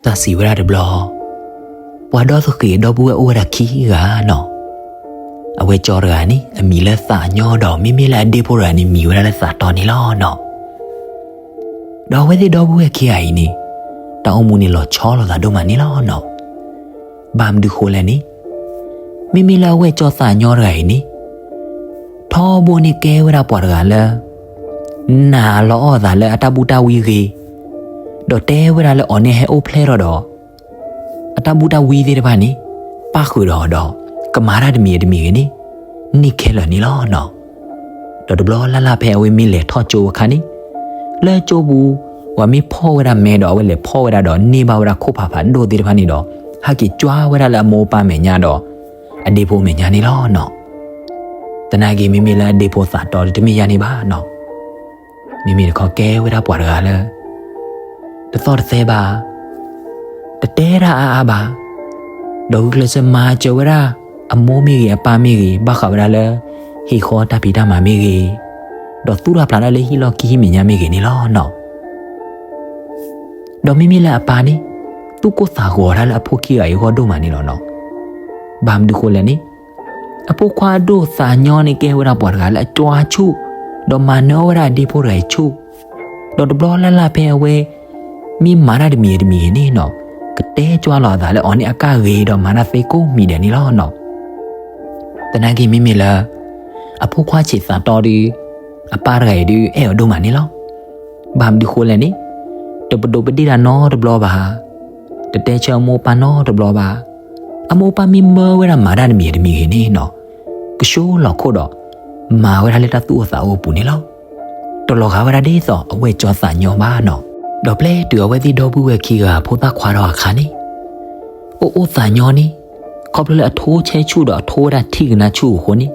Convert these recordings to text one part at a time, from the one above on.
တၢ်စံးဝဲဒၣ်တဘျီ, ပှၤဒီသဃံးအဒီပုၢ်ဝဲၢ်အိၣ်ဝဲဒၣ်ခံဂၤနီၤ. အဝဲၢ်ကၠီတဂၤန့ၣ် အမံၤလၢသးညီဒီး မ့မ့ၢ်လၢအဒ့ဖိတဂၤန့ၣ် မံၤဝဲဒၣ်လၢသးတီန့ၣ်လီၤနီၤ. ဒီးအဝဲသ့ၣ်ဒီပုၢ်ဝဲၢ်ခံဂၤအံၤန့ၣ် တၢ်အိၣ်မူန့ၣ်လီၤဆီလိာ်သးဒိၣ်မးန့ၣ်လီၤနီၤ. ဘၣ်မနုၤဃိလဲၣ်န့ၣ်, မ့မ့ၢ်လၢအဝဲၢ်ကၠီသးညီတဂၤအံၤန့ၣ် ထီဘိန့ၣ်ကဲဝဲဒၣ်ပှၤတဂၤလၢ နာ်လီၤအီၣ်သးလၢအတၢ်ဘူၣ်တၢ်ဝံဂ့ၤ, ဒီးတဲဝဲဒၣ်လၢအီၤန့ၣ်ဟဲအိၣ်ဖျဲၣ်ထီၣ်ဒီး အတၢ်ဘူၣ်တၢ်ဝံသ့ၣ်တဖၣ်န့ၣ် ပၣ်ဃုာ်ဒီးအီၤဒီး ကမၤတၢ်တမံၤတမံၤဂ့ၤန့ၣ် န့ၢ်ခဲလၢာ်န့ၣ်လီၤနီၤ. ဒီးတဘျီလၢ်လၢ်ဖဲအဝဲမ့ၢ်လဲၤထီၣ်ကၠိအခါန့ၣ်, လၢကၠိပူၤ ပှၤမ့ၢ်ဖီၣ်ဝဲဒၣ်မဲဒီး အဝဲလဲၤဖီၣ်ဝဲဒၣ်ဒီးန့ၢ်ဘၣ်ဝဲဒၣ်ခိၣ်ဖးဖးဒိၣ်သ့ၣ်တဖၣ်န့ၣ်ဒီး ဟဲက့ၤကွၢ်ဝဲဒၣ်လၢအမိၢ်အပၢ်မဲာ်ညါဒီး အဒ့ဖိမဲာ်ညါန့ၣ်လီၤနီၤ. သနာ်က့ မ့မ့ၢ်လၢအဒ့ဖိသးတီဒီး တမ့ၢ်ယၤန့ၣ်ဘၣ်နီၤ. မ့မ့ၢ်တခီကဲဝဲဒၣ်ပှၤတဂၤလၢ တသီၣ်တသဲဘၣ်, တတဲတၢ်အါအါဘၣ်, ဒီးဂုာ်ကျဲးစၢးမၤစၢၤဝဲဒၣ် အမိၢ်မ့ၢ်ဂ့ၤအပၢ်မ့ၢ်ဂ့ၤ ဘၣ်ဃးဝဲဒၣ်လၢ ဟ့ၣ်ဃီတၢ်ဖံးတၢ်မၤမ့ၢ်ဂ့ၤ, ဒီးသူၣ်ထီၣ်ဖျါထီၣ်လၢဟံၣ်လီၢ်ခံဟံၣ်မဲာ်ညါမ့ၢ်ဂ့ၤန့ၣ်လီၤနီၤ. ဒီးမ့မ့ၢ်လၢအပၢ်န့ၣ် သူၣ်ကိၢ်သးဂီၤတၢ်လၢအဖိခံဂၤအံၤအဂီၢ်ဒိၣ်မးန့ၣ်လီၤနီၤ. ဘၣ်မနုၤဃိလဲၣ်န့ၣ်, အဖိခွါဒိၣ်သးညီန့ၣ် ကဲဝဲဒၣ်ပှၤတဂၤလၢအကွၢ်ဆူၣ်, ဒီးမၤနၢၤအီၣ်ဝဲဒၣ်အဒ့ဖိတဂၤအံၤဆူၣ်, ဒီးတဘျီလၢ်လၢ်ဖဲအဝဲ မ့ၢ်မၤတၢ်တမံၤတမံၤဂ့ၤန့ၣ်နီၤ, ကတဲကွၢ်လီၤအသးလၢအီၤန့ၣ်အကၢ်ဂ့ၤဒီးမၤတၢ်သ့ကိးမံၤဒဲးန့ၣ်လီၤနီၤ. သနာ်က့မ့မ့ၢ်လၢ အဖိခွါဆံးသးတီဒီး အပၢ်တဂၤအံၤဒုးအဲၣ်အီၤဒိၣ်မးန့ၣ်လီၤ. ဘၣ်မနုၤဃိလဲၣ်န့ၣ်, တပဒိးပဒ့ၣ်တၢ်နီတဘျီဘၣ်, တတဲဆၢအမိၢ်အပၢ်နီတဘျီဘၣ်. အမိၢ်အပၢ်မ့ၢ်မၢဝဲဒၣ်မၤတၢ်တမံၤတမံၤဂ့ၤန့ၣ်နီၤ, ကဆှီလီၤခိၣ်ဒီး မၤဝဲဒၣ်လၢတၢ်သူၣ်အိၣ်သးအိၣ်အပူၤန့ၣ်လီၤ. တလီၤဂာ်ဝဲဒၣ်ဒ်သိးအဝဲၢ်ကၠီသးညီဘၣ်နီၤ. ဒီးပျဲတုၤအဝဲသ့ၣ်ဒီပုၢ်ဝဲၢ်ခံဂၤဖိသၣ်ခွါထီၣ်အခါန့ၣ်, အိၣ်အိၣ်သးညီန့ၣ်, ခီဖျိလၢအထိဆဲဆူၣ်ဒီးအထိဝဲဒၣ်ထံၣ်ကနါဆူၣ်အဃိန့ၣ်,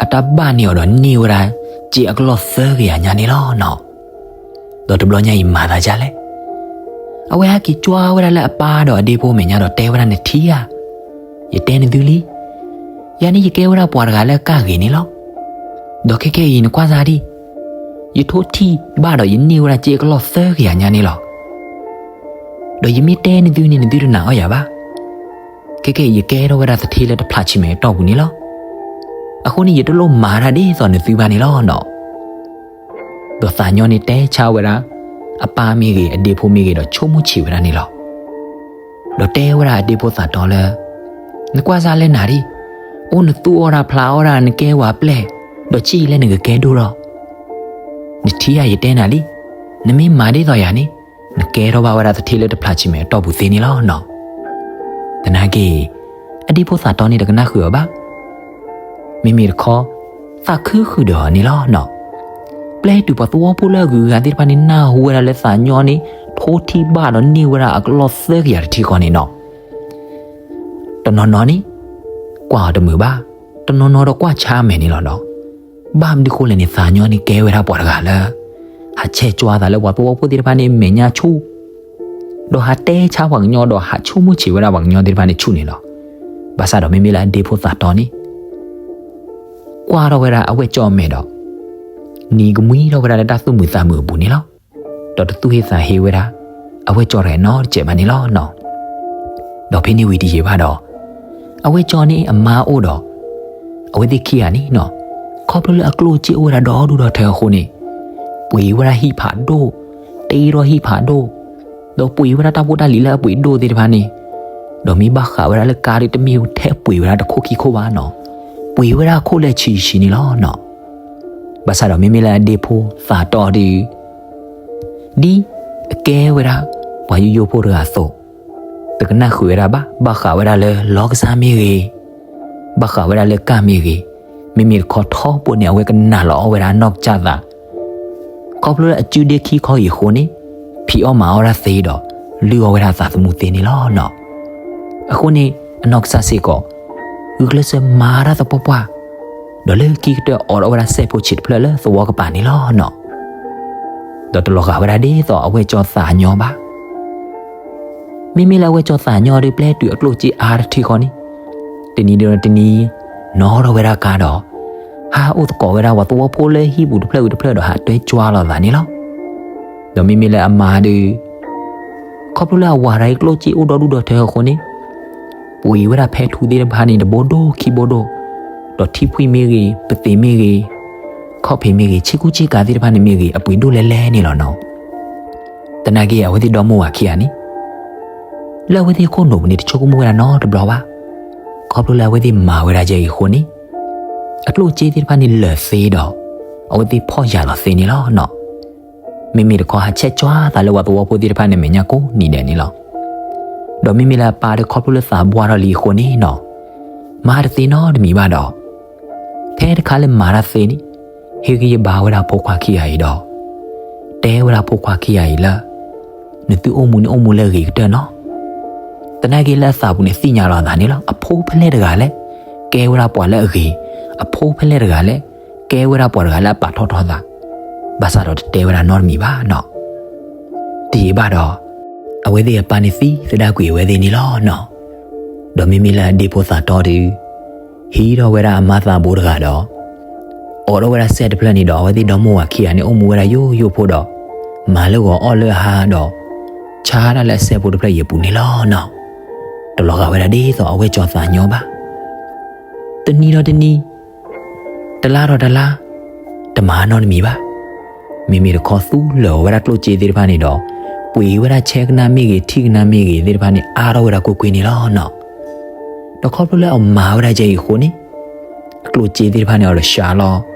အတၢ်ဘၣ်န့ၢ်အီၤဒီးန့ၢ်ဝဲဒၣ် စ့အကလီၢ်သၢကယၤညါန့ၣ်လီၤနီၤ. ဒီးတဘျီညါအံၤမၤသးဒ်လဲၣ်. အဝဲဟဲက့ၤကွၢ်ဝဲဒၣ်လၢအပၢ်ဒီးအဒ့ဖိမဲာ်ညါဒီးတဲဝဲဒၣ် နထံၣ်ဧါ, ယတဲနသုလံ. ယၤန့ၣ်ယကဲဝဲဒၣ်ပှၤတဂၤလၢအကၢ်ဂ့ၤန့ၣ်လီၤ. ဒီးခဲကဲအံၤနကွၢ်စၢ်ဒံး, ယထိထံၣ်ဘၣ်ဒီးယန့ၢ်ဝဲဒၣ်စ့အကလီၢ်သၢကယၤညါန့ၣ်လီၤ. ဒီးယမ့ၢ်တဲနသုန့ၣ် နသုတနာ်အီၣ်ယၤဘၣ်. ခဲကဲအံၤယကဲထီၣ်ဝဲဒၣ်သထ့လၢတဖျးဆံးမဲာ်အတီၢ်ပူၤန့ၣ်လီၤ. အဃိန့ၣ်ယတလိၣ်မၤတၢ်ဒ်သိးနသုဘၣ်န့ၣ်လီၤနီၤ. ဒီးသးညီန့ၣ်တဲဆါဝဲဒၣ် အပၢ်မ့ၢ်ဂ့ၤ အဒ့ဖိမ့ၢ်ဂ့ၤဒီးဆိကမိၣ်ဆံးဝဲဒၣ်န့ၣ်လီၤ. ဒီးတဲဝဲဒၣ်အဒ့ဖိသးတီလၢ နကွၢ်စၢ်လၢနၤဒံး, အိၣ်နသူၣ်အီၣ်တၢ်ဖျးအီၣ်တၢ် နကဲဝဲပျဲၢ်, ဒီးဆံးလၢနကကဲဒိၣ်ထီၣ်. နထံၣ်ဧါ ယတဲနၤလံ, နမ့ၢ်မၤဒ်သိးယၤန့ၣ် နကဲထီၣ်ဘၣ်ဝဲဒၣ်သထ့လၢတဖျးဆံးမဲာ်အတီၢ်ပူၤသ့န့ၣ်လီၤနီၤ. သနာ်က့ အဒ့ဖိသးတီန့ၣ်တကနၣ်ဃုာ်အီၤဘၣ်. မ့မ့ၢ်တခီ သးခုဃုာ်ဒီးအီၤန့ၣ်လီၤနီၤ. ပျဲတုၤပှၤသဝီဖိလၢအဂုၤအဂၤသ့ၣ်တဖၣ်န့ၣ် နၢ်ဟူဝဲဒၣ်လၢသးညီန့ၣ် ထိထံၣ်ဘၣ်ဒီးန့ၢ်ဝဲဒၣ်အကလီၢ်သၢကယၤတထံဃီန့ၣ်နီၤ. တနီၤနီၤန့ၣ် ကွၢ်အီၤတမုာ်ဘၣ်, တနီၤနီၤဒီးကွၢ်ဆါမဲာ်န့ၣ်လီၤနီၤ. ဘၣ်မနုၤဃိလဲၣ်န့ၣ် သးညီန့ၣ်ကဲဝဲဒၣ်ပှၤတဂၤလၢ ဟးဆဲးကွၢ်သးလၢပှၤသဝီဖိသ့ၣ်တဖၣ်န့ၣ် မဲာ်ညါဆူၣ် ဒီးဟးတဲဆါပှၤကညီဒီးဟးဆိကမိၣ်ဆံးဝဲဒၣ်ပှၤကညီသ့ၣ်တဖၣ်န့ၣ်ဆူၣ်န့ၣ်လီၤ. ဘၣ်ဆၣ်ဒီးမ့မ့ၢ်လၢအဒ့ဖိသးတီန့ၣ် ကွၢ်ထီၣ်ဝဲဒၣ်အဝဲၢ်ကၠီအမဲာ်ဒီး နံၤကမှံထီၣ်ဝဲဒၣ်လၢတၢ်သူၣ်မုာ်သးမုာ်အပူၤန့ၣ်လီၤ. ဒီးတသူၣ်ဟ့သးဟ့ဝဲဒၣ် အဝဲၢ်ကၠီတဂၤနီတစဲးဘၣ်န့ၣ်လီၤနီၤ. ဒီးဖဲန့ၣ်ဝံၤတယံာ်ဘၣ်ဒီး အဝဲၢ်ကၠီန့ၣ်အမါအိၣ်ဒီး အဝဲသ့ၣ်ခံဂၤန့ၣ်နီၤ, ခီဖျိလၢအကျိၣ်စ့အိၣ်ဝဲဒၣ်ဒီဒူၣ်ဒီထၢအဃိန့ၣ် ပှ့ၤဝဲဒၣ်ဟံၣ်ဖးဒိၣ်, တ့ထီၣ်ဟံၣ်ဖးဒိၣ်, ဒီးပှ့ၤဝဲဒၣ်တၢ်ဖိတၢ်လံၤလၢအပှ့ၤဒိၣ်သ့ၣ်တဖၣ်န့ၣ်, ဒီးမ့ၢ်ဘၣ်ဃးဝဲဒၣ်လၢကါဒီးတမ့ၢ်ထဲပှ့ၤဝဲဒၣ်တခိၣ်ခံခိၣ်ဘၣ်နီၤ, ပှ့ၤဝဲဒၣ်အခိၣ်လၢအဆံးဆံးန့ၣ်လီၤနီၤ. ဘၣ်ဆၣ်ဒီးမ့မ့ၢ်လၢအဒ့ဖိသးတီဒီး ဒ်အကဲဝဲဒၣ် ပှၤယိယိဖိတဂၤအသိး, တကနၣ်ဃုာ်ဝဲဒၣ်ဘၣ်, ဘၣ်ဃးဝဲဒၣ်လၢလီကစၢ်မ့ၢ်ဂ့ၤ, ဘၣ်ဃးဝဲဒၣ်လၢကၢ်မ့ၢ်ဂ့ၤ, မ့မ့ၢ်တခီထီဘိန့ၣ် အဝဲကနာ်လီၤအီၣ်ဝဲဒၣ်အနီၢ်ကစၢ်သး, ခီဖျိလၢအစုဒ့ခံခီအံၤအဃိန့ၣ်, ဖံးအီၣ်မၤအီၣ်တၢ်သ့ဒီး လုၢ်အီၣ်ဝဲဒၣ်သးသမူသ့န့ၣ်လီၤနီၤ. အဃိန့ၣ် အနီၢ်ကစၢ်စ့ၢ်ကီး ဂုာ်ကျဲးစၢးမၤတၢ်သပှၢ်ပှၢ်, ဒီးလၢခံကတၢၢ်အိးထီၣ်ဝဲဒၣ်စဲးဖိဆံးတဖျၢၣ်လၢသဝီကပၤန့ၣ်လီၤနီၤ. ဒီးတလီၤဂာ်ဝဲဒၣ်ဒ်သိးအဝဲၢ်ကၠီသးညီဘၣ်. မ့မ့ၢ်လၢအဝဲၢ်ကၠီသးညီဒီး ပျဲတုၤအကျိၣ်စ့အါတထံဃီန့ၣ်, တနံၤဒီးတနံၤ နီၣ်ထီၣ်ဝဲဒၣ်ကါဒီး ဟးအိၣ်သကိးဝဲဒၣ်ပှၤသဝီဖိလၢဟံၣ်ပူၤတဖျၢၣ်ဝံၤတဖျၢၣ်ဒီး ဟးတွဲကွၢ်လီၤသးန့ၣ်လီၤ. ဒီးမ့မ့ၢ်လၢအမါဒီး ခီဖျိလၢအဝၤတဂၤအံၤကျိၣ်စ့အိၣ်ဒီဒူၣ်ဒီထၢအဃိန့ၣ်, ပှ့ၤဝဲဒၣ်ဖဲထူသ့ၣ်တဖၣ်န့ၣ် တဘိဒိၣ်ခံဘိဒိၣ်, ဒီးထံဖှံမ့ၢ်ဂ့ၤ, ပသံးမ့ၢ်ဂ့ၤ, ခီၣ်ဖံးမ့ၢ်ဂ့ၤ, ဆ့ကူဆ့ကၤသ့ၣ်တဖၣ်န့ၣ်မ့ၢ်ဂ့ၤ, အပှ့ၤဒိၣ်လဲၣ်လဲၣ်န့ၣ်လီၤနီၤ. သနာ်က့ အဝဲသ့ၣ်ဒီမိၢ်ဝၤခံဂၤန့ၣ် လၢအဝဲသ့ၣ်ခိၣ်နူာ်ပူၤန့ၣ် တဆိကမိၣ်ဝဲဒၣ်နီတဘျီဘၣ်. ခီဖျိလၢအဝဲသ့ၣ်မၤဝဲဒၣ်ယဲအံၤအဃိန့ၣ်, အကျိၣ်စ့သ့ၣ်တဖၣ်န့ၣ်လၢာ်သ့ဒီး အဝဲသ့ၣ်ဖီၣ်ယာ်လီၤသ့န့ၣ်လီၤနီၤ. မ့မ့ၢ်တခီ ဟးဆဲးကွၢ်သးလၢပှၤသဝီဖိသ့ၣ်တဖၣ်န့ၣ်မဲာ်ညါကိးနံၤဒဲးန့ၣ်လီၤ. ဒီးမ့မ့ၢ်လၢအပၢ်ဒီး ခီဖျိလၢသးဘှါထီၣ်လံအဃိန့ၣ်နီၤ, မၤတသ့နီတမံၤဘၣ်ဒီး ဖဲတခါလၢမၤတၢ်သ့န့ၣ်, ဟ့ၣ်ဂံၢ်ဟ့ၣ်ဘါဝဲဒၣ်ဖိခွါခံဂၤအံၤဒီး တဲဝဲဒၣ်ဖိခွါခံဂၤအံၤလၢ နသုအိၣ်မူန့ၣ်အိၣ်မူလၢအဂ့ၤကတၢၢ်နီၤ. သနာ်က့လၢအသးပူၤန့ၣ်သ့ၣ်ညါလီၤအသးန့ၣ်လီၤ. အဖိဖဲလဲၣ်တဂၤလဲၣ် ကဲဝဲဒၣ်ပှၤလၢအဂ့ၤ, အဖိဖဲလဲၣ်တဂၤလဲၣ် ကဲဝဲဒၣ်ပှၤတဂၤလၢအပာ်ထီၣ်ထီသး, ဘၣ်ဆၣ်ဒီးတတဲဝဲဒၣ်နီတမံၤဘၣ်နီၤ. တယံာ်ဘၣ်ဒီး အဝဲသ့ၣ်အပၢ်န့ၣ်သံသဒၣ်ကွံာ်အဝဲသ့ၣ်န့ၣ်လီၤနီၤ. ဒီးမ့မ့ၢ်လၢအဒ့ဖိသးတီဒီး ဟံးထီၣ်ဝဲဒၣ်အမါသးဘိတဂၤဒီး အိးထီၣ်ဝဲဒၣ်စဲးတဖျၢၣ်န့ၣ်ဒီး အဝဲသ့ၣ်ဒီမိၢ်ဝၤခံဂၤန့ၣ် အိၣ်မူဝဲဒၣ်ယိယိဖိဒီး မၤလၢဂီၤအီၣ်လၢအဟါဒီး ဆါတၢ်လၢအစဲးဖိတဖျၢၣ်အံၤအပူၤန့ၣ်လီၤနီၤ. တလီၤဂာ်ဝဲဒၣ်ဒ်သိးအဝဲၢ်ကၠီသးညီဘၣ်. တနံၤဒီးတနံၤ, တလါဒီးတလါ, တမၤနီတမံၤဘၣ်. မ့မ့ၢ်တခီသူလၢာ်အီၤဝဲဒၣ်ကျိၣ်စ့သ့ၣ်တဖၣ်န့ၣ်ဒီး ပှ့ၤဝဲဒၣ်ဆဲကနၣ်မ့ၢ်ဂ့ၤ ထံၣ်ကနၣ်မ့ၢ်ဂ့ၤသ့ၣ်တဖၣ်န့ၣ် အါထီၣ်ဝဲဒၣ်ကွ့ၢ်ကွ့ၢ်န့ၣ်လီၤနီၤ. ဒီးခီဖျိလၢအမၤဝဲဒၣ်ယဲအံၤအဃိန့ၣ် အကျိၣ်စ့သ့ၣ်တဖၣ်န့ၣ် အီၤဒီးစှၤလီၤ.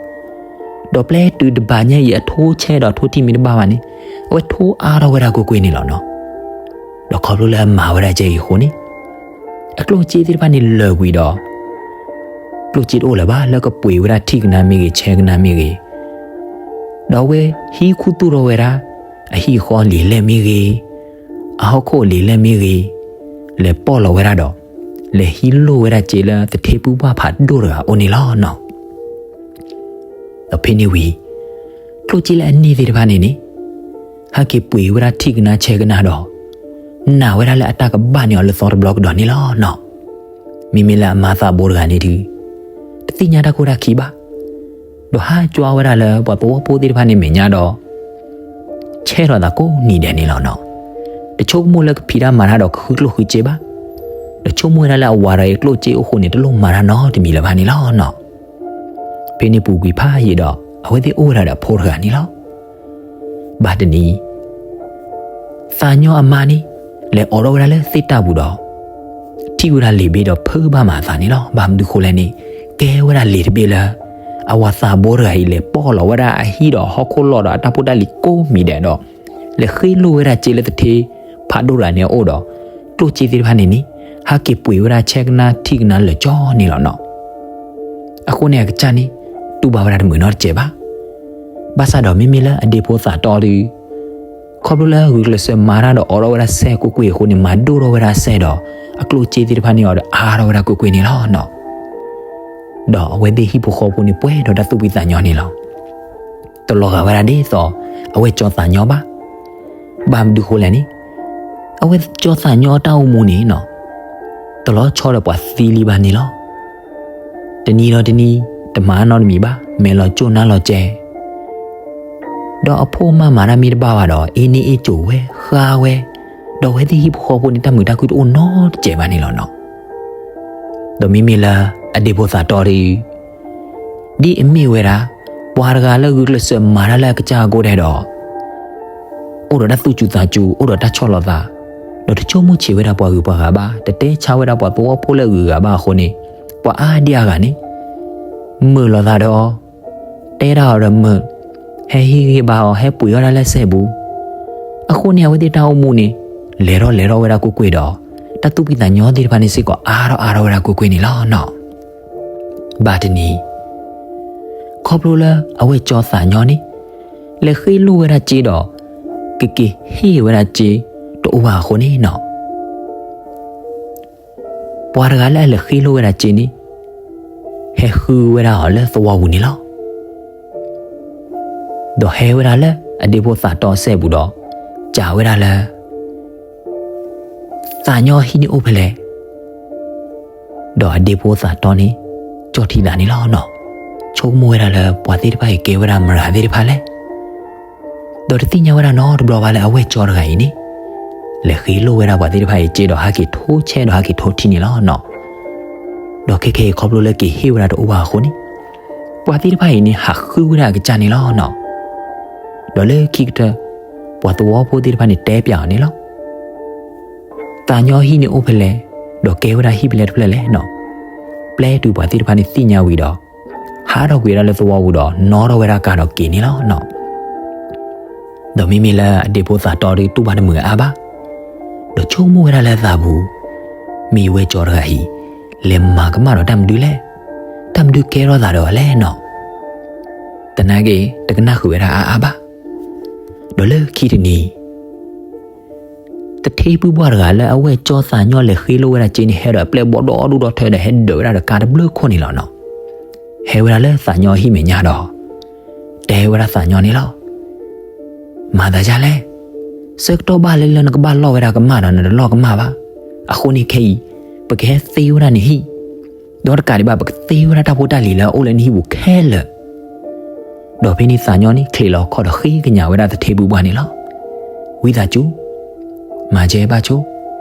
ဒီးပျဲတုၤတဘၣ်ညါအံၤ အထိဆဲဒီးထိထံၣ်မ့ၢ်တဘၣ်ဘၣ်န့ၣ် အဝဲထိအါထီၣ်ဝဲဒၣ်ကွ့ၢ်ကွ့ၢ်န့ၣ်လီၤနီၤ. ဒီးခီဖျိလၢအမၤဝဲဒၣ်ယဲအံၤအဃိန့ၣ် အကျိၣ်စ့သ့ၣ်တဖၣ်န့ၣ်လၢာ်ကွံာ်ဒီး ကျိၣ်စ့တအိၣ်လၢၤဘၣ်လၢကပှ့ၤဝဲဒၣ်ထံၣ်ကနၣ်မ့ၢ်ဂ့ၤ ဆဲကနၣ်မ့ၢ်ဂ့ၤ. ဒီးအဝဲဟံးခူသူၣ်ထီၣ်ဝဲဒၣ် အဟံၣ်အဃီလံာ်လဲၢ်မ့ၢ်ဂ့ၤ, အဟီၣ်ခိၣ်လံာ်လဲၢ်မ့ၢ်ဂ့ၤ, လဲၤပိာ်လီၤဝဲဒၣ်ဒီး လဲၤဟံးလိၢ်ဝဲဒၣ်စ့လၢသထ့ဖုဘၣ်ဖးဒိၣ်တဂၤအအိၣ်န့ၣ်လီၤနီၤ. ဒီးဖဲန့ၣ်ဝံၤ ကျိၣ်စ့လၢအန့ၢ်သ့ၣ်တဖၣ်န့ၣ်န့ၣ် ဟဲက့ၤပှ့ၤဝဲဒၣ်ထံၣ်ကနၣ်ဆဲကနၣ်ဒီး နာ်ဝဲဒၣ်လၢအတၢ်ကဘၣ်န့ၢ်အီၤလၢသီတဘျီကဒီးန့ၣ်လီၤနီၤ. မ့မ့ၢ်လၢအမါသးဘိတဂၤန့ၣ်ဒုး တသ့ၣ်ညါတၢ်ခိၣ်တၢ်ခံဘၣ်. ဒီးဟးကွၢ်ဝဲဒၣ်လၢပှၤသဝီဖိသ့ၣ်တဖၣ်န့ၣ်မဲာ်ညါဒီး ဆဲးထီၣ်သးကိးနံၤဒဲးန့ၣ်လီၤနီၤ. တဆိကမိၣ်လၢကဖံးတၢ်မၤတၢ်ဒီးကဃုကျိၣ်ဃုစ့ဘၣ်. ဒီးဆိကမိၣ်ဝဲဒၣ်လၢအဝၤဒီးအကျိၣ်စ့အိၣ်ဃိန့ၣ် တလိၣ်မၤတၢ်နီတမံၤလၢၤဘၣ်န့ၣ်လီၤနီၤ. ဖဲန့ၣ်ပူၤကွံာ်ဖးယံာ်ဒီး အဝဲသ့ၣ်အိၣ်ဝဲဒၣ်ဒီးအဖိတဂၤန့ၣ်လီၤ. ဘၣ်တနံၤ သးညီအမါန့ၣ် လဲၤအိးထီၣ်ဝဲဒၣ်လၢသ့ၣ်တၢ်ပူၤဒီး ထံၣ်ဝဲဒၣ်လံာ်ဘ့ၣ်ဒီးဖုးဘၣ်မးအသးန့ၣ်လီၤ. ဘၣ်မနုၤဃိလဲၣ်န့ၣ် ကဲဝဲဒၣ်လံာ်တဘ့ၣ်လၢ အဝၤသးဘိတဂၤအံၤ လဲၤပိာ်လီၤဝဲဒၣ်အဟံၣ်ဒီးဟီၣ်ခိၣ်လီၢ်ဒီးအတၢ်ဖိတၢ်လံၤကိးမံၤဒဲးဒီး လဲၤဃ့လိၢ်ဝဲဒၣ်စ့လၢသထ့ဖးဒိၣ်တဂၤန့ၣ်အအိၣ်ဒီး ကျိၣ်စ့သ့ၣ်တဖၣ်န့ၣ်န့ၣ် ဟဲက့ၤပှ့ၤဝဲဒၣ်ဆဲကနၣ်ထံၣ်ကနၣ်လၢာ်ကၠီန့ၣ်လီၤနီၤ. အဃိန့ၣ်အကစၢ်န့ၣ် တူၢ်ဘၣ်ဝဲဒၣ်တမုာ်နီတစဲးဘၣ်. ဘၣ်ဆၣ်ဒီးမ့မ့ၢ်လၢအဒ့ဖိသးတီဒီး ခီဖျိလၢဂုာ်ကျဲးစၢးမၤတၢ်ဒီးအိးထီၣ်ဝဲဒၣ်စဲးကွ့ၢ်ကွ့ၢ်အဃိန့ၣ် မၤဒိၣ်ထီၣ်ဝဲဒၣ်စဲးဒီး အကျိၣ်စ့သ့ၣ်တဖၣ်န့ၣ်အီၤဒီးအါထီၣ်ဝဲဒၣ်ကွ့ၢ်ကွ့ၢ်န့ၣ်လီၤနီၤ. ဒီးအဝဲသ့ၣ်ဟံၣ်ဖိဃီဖိန့ၣ်ပှဲၤဒီးတၢ်သူၣ်ဖှံသးညီန့ၣ်လီၤ. တလီၤဂာ်ဝဲဒၣ်ဒ်သိး အဝဲၢ်ကၠီသးညီဘၣ်. ဘၣ်မနုၤဃိလဲၣ်န့ၣ် အဝဲၢ်ကၠီသးညီအတၢ်အိၣ်မူန့ၣ်နီၤ တလီၤဆီဒီးပှၤသံလံဘၣ်န့ၣ်လီၤ. တနံၤဒီးတနံၤ တမၤနီတမံၤဘၣ် မဲာ်လီၤကၠိၣ်နါလီၤကဲၤ ဒီးအဖိအမါမၤတၢ်မ့ၢ်တဘၣ်ဘၣ်ဒီး အ့န့ၢ်အ့ကိၤဝဲ ဃါဝဲ, ဒီးအဝဲသ့ၣ်ဟံၣ်ဖိဃီဖိန့ၣ် တၢ်မုာ်တၢ်ခုၣ်တအိၣ်နီတစဲးဘၣ်န့ၣ်လီၤနီၤ. ဒီးမ့မ့ၢ်လၢအဒ့ဖိသးတီဒီး ဒ်အမ့ၢ်ဝဲဒၣ် ပှၤတဂၤလၢဂုာ်ကျဲးစၢးမၤတၢ်လၢအကစၢ်အဂီၢ်ဒဲးဒီး အိၣ်ဒီးတၢ်သူၣ်စူၤသးစူၤ အိၣ်ဒီးတၢ်ဆီၣ်လီၤသး, ဒီးတဆိကမိၣ်ဆံးဝဲဒၣ်ပှၤဂုၤပှၤဂၤဘၣ်, တတဲဆါဝဲဒၣ်ပှၤသဝီဖိလၢအဂုၤအဂၤဘၣ်အဃိန့ၣ်, ပှၤအါဒံအါဂၤန့ၣ် မုာ်လိာ်သးဒီးအီၤ, တဲဒၣ်အီၤဒီးမုာ်, ဟဲဟ့ၣ်ဂံၢ်ဟ့ၣ်ဘါအီၤ, ဟဲပှ့ၤအီၣ်ဒၣ်လၢစဲးပူၤ. အဃိန့ၣ် အဝဲသ့ၣ်တၢ်အိၣ်မူန့ၣ် လဲၤထီၣ်လဲၤထီၣ်ဝဲဒၣ်ကွ့ၢ်ကွ့ၢ်ဒီး တၢ်သူၣ်ဖှံသးညီသ့ၣ်တဖၣ်န့ၣ်စ့ၢ်ကီး အါထီၣ်အါထီၣ်ဝဲဒၣ်ကွ့ၢ်ကွ့ၢ်န့ၣ်လီၤနီၤ. ဘၣ်တနံၤ ခီဖျိလၢအဝဲၢ်ကၠီသးညီန့ၣ် လဲၤဃ့လိၢ်ဝဲဒၣ်စ့ဒီး ကက့ၤဟ့ၣ်ဝဲဒၣ်စ့တအိၣ်ဘၣ်အဃိန့ၣ်နီၤ, ပှၤတဂၤလၢအလဲၤဃ့လိၢ်ဝဲဒၣ်စ့န့ၣ် ဟဲဃုဝဲဒၣ်အီၤလၢသဝီပူၤန့ၣ်လီၤ. ဒီးဟဲဝဲဒၣ်လၢအဒ့ဖိသးတီစဲးပူၤဒီး စံးဝဲဒၣ်လၢ သးညီအဟံၣ်န့ၣ်အိၣ်ဖဲလဲၣ်, ဒီးအဒ့ဖိသးတီန့ၣ် ကၠီၣ်ထံသးန့ၣ်လီၤနီၤ. ဆိကမိၣ်ဝဲဒၣ်လၢပှၤသ့ၣ်တဖၣ်အံၤကဲဝဲဒၣ်မတၤသ့ၣ်တဖၣ်လဲၣ်, ဒီးတသ့ၣ်ညါဝဲဒၣ်နီတဘျီဘၣ်လၢအဝဲၢ်ကၠီတဂၤအံၤန့ၣ် လဲၤဃ့လိၢ်ဝဲဒၣ်ပှၤသ့ၣ်တဖၣ်အံၤစ့ဒီးဟးက့ၤထိဆဲဒီးဟးက့ၤထိထံန့ၣ်လီၤနီၤ. ဒီးခဲခဲအံၤခီဖျိလၢက့ၤဟ့ၣ်ဝဲဒၣ်တအိၣ်ဘၣ်အဃိန့ၣ်, ပှၤသ့ၣ်တဖၣ်အံၤန့ၣ် ဟးဃုဝဲဒၣ်အကစၢ်န့ၣ်လီၤနီၤ. ဒီးလၢခံကတၢၢ် ပှၤသဝီဖိသ့ၣ်တဖၣ်န့ၣ်တဲပၠးအီၤန့ၣ်လီၤ. သးညီဟံၣ်န့ၣ်အိၣ်ဖဲလဲၣ်, ဒီးကဲဝဲဒၣ်ဟံၣ်ဖဲလဲၣ်တဖျၢၣ်လဲၣ်နီၤ. ပျဲတုၤပှၤသ့ၣ်တဖၣ်န့ၣ်သ့ၣ်ညါဝံၤဒီး, ဟးထီၣ်ကွံာ်ဝဲဒၣ်လၢသဝီပူၤဒီး နီၣ်ထီၣ်ဝဲဒၣ်ကါဒီးက့ၤန့ၣ်လီၤနီၤ. ဒီးမ့မ့ၢ်လၢအဒ့ဖိသးတီဒီးတူၢ်ဘၣ်တမုာ်အါဘၣ်, ဒီးဆိကမိၣ်ဝဲဒၣ်လၢသးပူၤ, မ့ၢ်ယဝဲကၠီတဂၤအံၤ, လဲၤမၤကမၣ်ဒီးတၢ်မနုၤလဲၣ်, တၢ်မနုၤကဲထီၣ်သးဒီးအီၤလဲၣ်နီၤ. သနာ်က့ တကနၣ်ဃုာ်ဝဲဒၣ်အါအါဘၣ်. ဒီးလၢခံတနံၤ သထ့ပုၢ်ပှၢ်တဂၤလၢအဝဲၢ်ကၠီသးညီလဲၤဃ့လိၢ်ဝဲဒၣ်စ့န့ၣ် ဟဲဒီးအပျဲၢ်ဘီဒီဒူၣ်ဒီထၢဒီး ဟဲဒိးဝဲဒၣ်ဒီးကါတဘျုးခိၣ်န့ၣ်လီၤနီၤ. ဟဲဝဲဒၣ်လၢသးညီဟံၣ်မဲာ်ညါဒီး, တဲဝဲဒၣ်သးညီန့ၣ်လီၤ. မၤသးဒ်လဲၣ်, ဆၢကတီၢ်ဘၣ်လၢလၢနကဘၣ်လီၢ်ဝဲဒၣ်ကမၣ်ဒီးနတလီၢ်ကမၣ်ဘၣ်. အဃိန့ၣ်ခဲအံၤ, ပကဟဲသ့ဝဲဒၣ်နဟံၣ်, ဒီးတကးဒံးဘၣ် ပကသ့ဝဲဒၣ်တၢ်ဖိတၢ်လံၤလၢအအိၣ်လၢနဟံၣ်ပူၤခဲလၢာ် ဒီးဖဲန့ၣ်သးညီန့ၣ် ချံးလီၤခီၣ်ဒီးဃ့ကညးဝဲဒၣ်သထ့ပုၢ်ပှၢ်န့ၣ်လီၤ. ဝံသးစူၤ, မၤစၢၤဘၣ်ဆိ,